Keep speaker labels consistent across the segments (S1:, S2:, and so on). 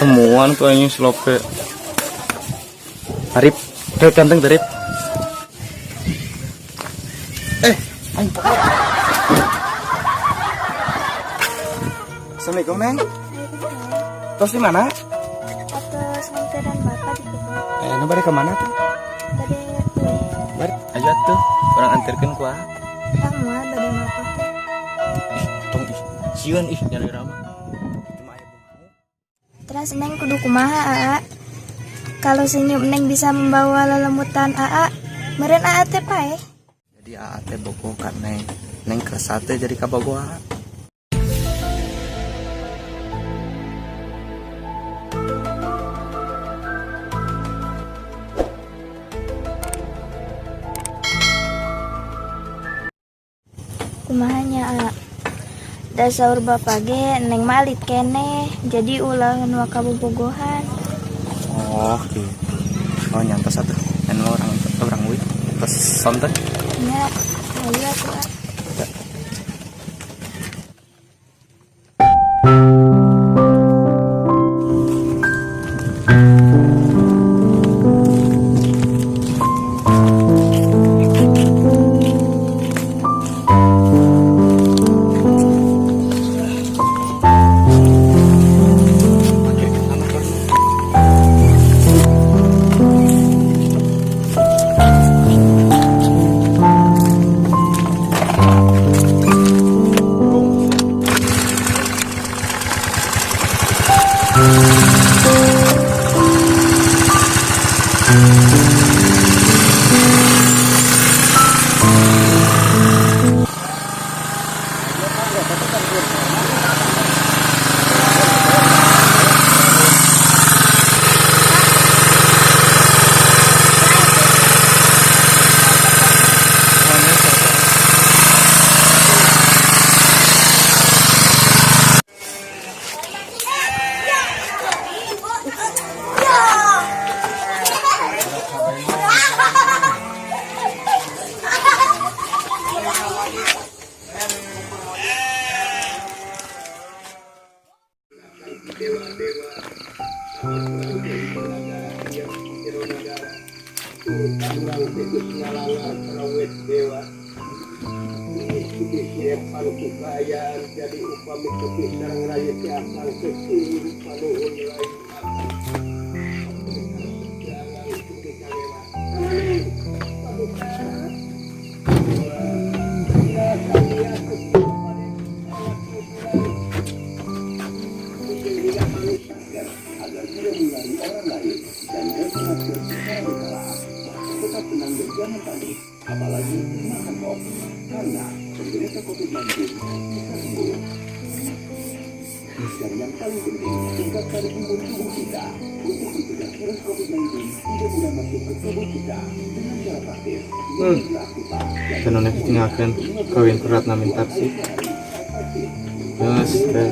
S1: Temuan tuh anjing slope. Arif, kayak ganteng Arif. Eh, aing. Assalamualaikum, Neng. Terus di mana?
S2: Atos nganteran bapak di kebun.
S1: Eh, nu bade kemana tuh?
S2: Bade uih.
S1: Bade, ayo atuh, urang anterkeun ku ah.
S2: Ah, moal bade mapak teh.
S1: Ih, tong ih, sieun ih nyari rama. Itu mah aya bunga.
S2: Terus Neng kudu kumaha, Aa? Kalau senyum Neng bisa membawa lelemutan Aa, meren Aa teh paeh.
S1: Jadi aa teh bogoh ka Neng. Neng kersa teh jadi kabogoh aa.
S2: Kumaha nya, Aa? Da saur bapak ge Neng mah alit keneh, jadi ulah waka bobogohan.
S1: Oh, gitu. Oh, nya entos atuh. Neng urang urang uih. Terus sonten.
S2: Nya, ayo atuh, Aa.
S1: Oke, sama. Tenun ditinggalkan kawin ku Ratna Mintarsih. Geus teh.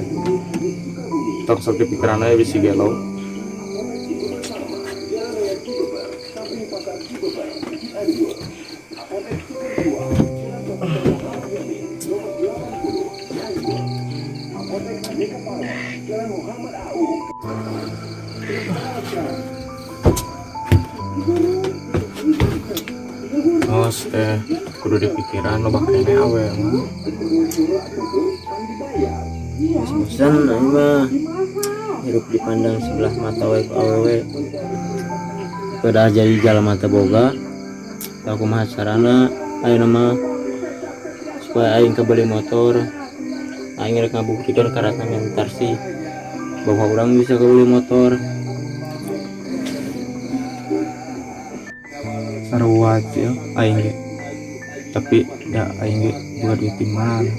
S1: Tong sok dipikiran we, bisi gelo. Geus teh, kudu dipikiran loba keneh awe mah.
S3: Geus bosan aing mah hirup dipandang sebelah mata wae ku awewe. Padahal jadi jalma teu boga. Tah, kumaha carana ayeuna mah supaya aing kebeli motor? Aing rek ngabuktikeun ka Ratna Mintarsih bahwa urang bisa kebeli motor.
S1: Sarua ya aing ge. Tapi da aing ge boga duit di mana?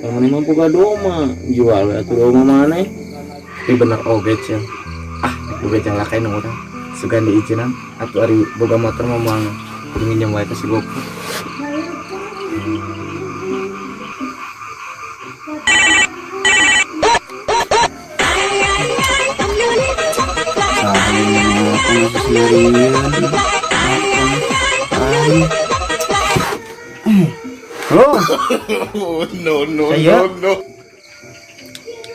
S3: Kalau maneh mah boga doma, jual we atuh doma maneh.
S1: Tapi bener oge, Cil. Ah, aku beja lah kain urang. Sugan diizinan atuh, ari boga motor mah moal kudu nginjem wae ka si Goku.
S3: Saha apa masih sendirian? Aing. Halo.
S4: No, no,
S3: Saya?
S4: no, no.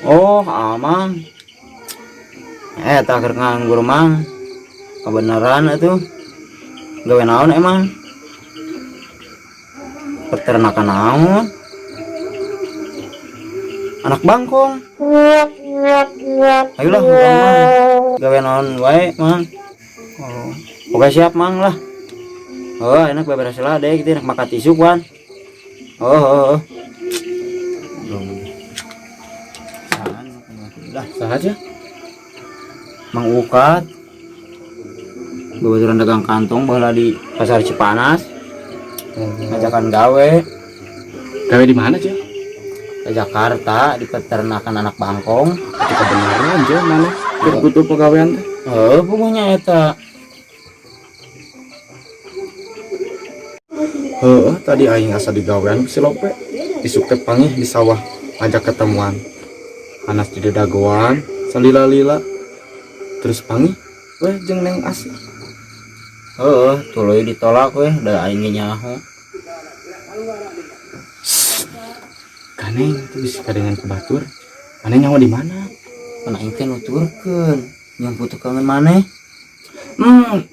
S3: Oh, aman. Eta keur nganggur mang. Kebenaran atuh. Gawe naon emang? Peternakan naon? Anak bangkong. Ayolah urang mah. Gawe naon wae mang.
S1: Oh,
S3: Oke siap mang lah. Oh, enak beberes lah deh gitu, enak makan tisu kan. Oh, oh, oh. Belum. Lah,
S1: saha aja?
S3: Mang Ukat. Babaturan dagang kantong baheula di Pasar Cipanas, ngajakan gawe
S1: Gawe di mana, Cil?
S3: Ke Jakarta di peternakan anak bangkong.
S1: Itu kebenaran, Cil, mana? Keur butuh pegawaian teh.
S3: Oh, pokoknya eta.
S1: Heeh, tadi aing asa digawean ku si Lope. Isuk teh pangih di sawah ngajak ketemuan. Panas di dedagoan, salila-lila. Terus pangih weh jeung Neng Asih.
S3: Heeh, tuluy ditolak weh, da aing ge nyaho.
S1: Kaneng tuh bisa kadengan ku batur. Maneh nyaho di mana?
S3: Pan aing teh nuturkeun, nyumput tukangan maneh.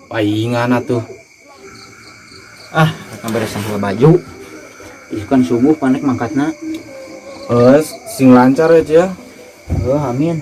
S1: Paingan atuh.
S3: Ah, akan beresan heula baju. Isukan subuh panek mangkatna.
S1: Eh, sing lancar ya, Cil.
S3: Heeh, amin.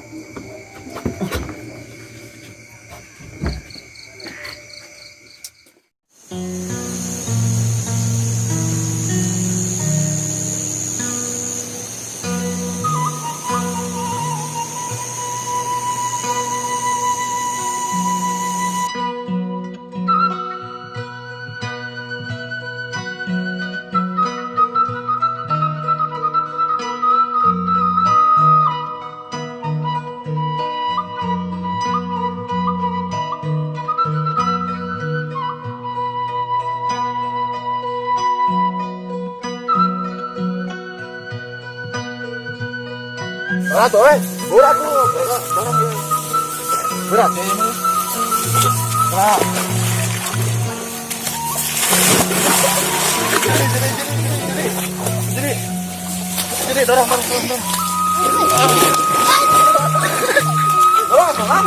S1: Berat, oi. Berat tuh. Berat, dorong dia. Berat ya ini. Berat. Jadi, jadi, jadi, jadi. Jadi, dorong, dorong, dorong, dorong. Dorong, dorong.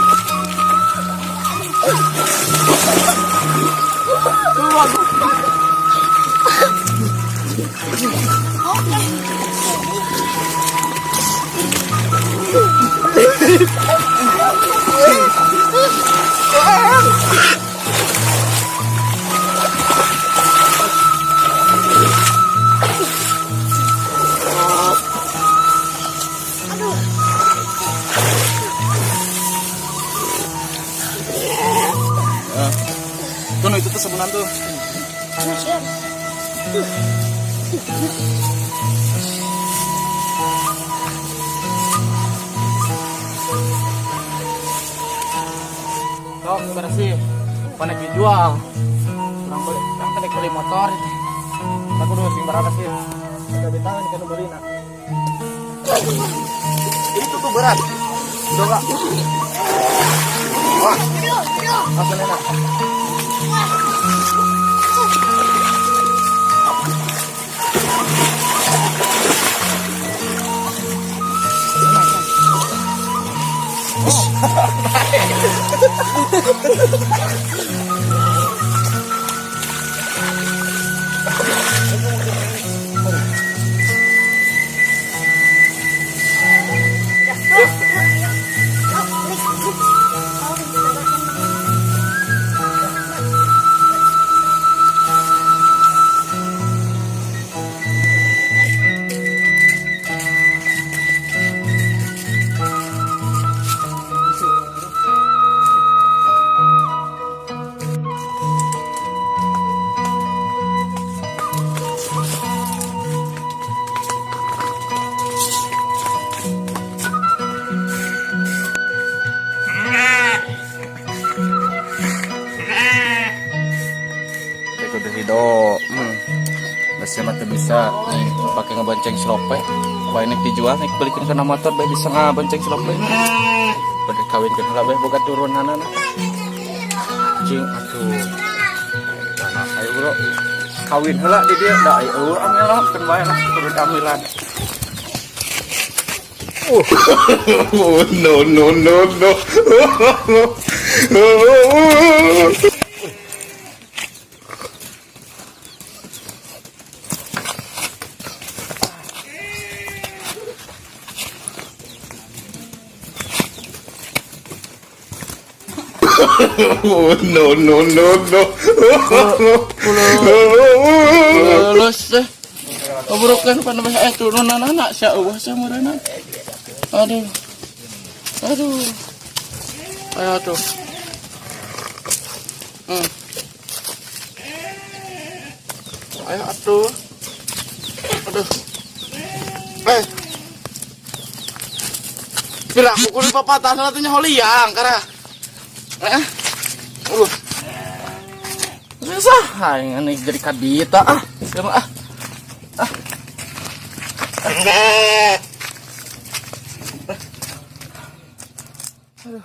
S1: Tuh, itu tuh sebunan tuh. Sok bersih, panek dijual. Kurang beli, yang tadi beli motor. Aku dulu sing berapa sih? Kita bintang ini kan beli nak. Itu tuh berat. Udah enggak? Wah. Langsung enak. Bisa pakai ngebonceng si Lope, bae nek dijual nek belikin kana motor bae bisa ngabonceng si Lope. Pada kawin ke heula bae boga turunanana. Cing atuh. Nah, ayo bro. Kawin heula di dieu da eueuh amil keun bae lah turun amilan.
S4: Oh, no, no, no, no. Oh, no, no, no, no.
S1: Lulus teh. Obrokan pan bae turunan anak sia eueuh sia meureunna. Aduh. Aduh. Ayo tuh. Ayo atuh. Aduh. Eh. Pira aku kudu papatah salah teh liang kara. Eh. Susah aing aneh jadi kadita ah. Sekarang ah. Ah. Aduh.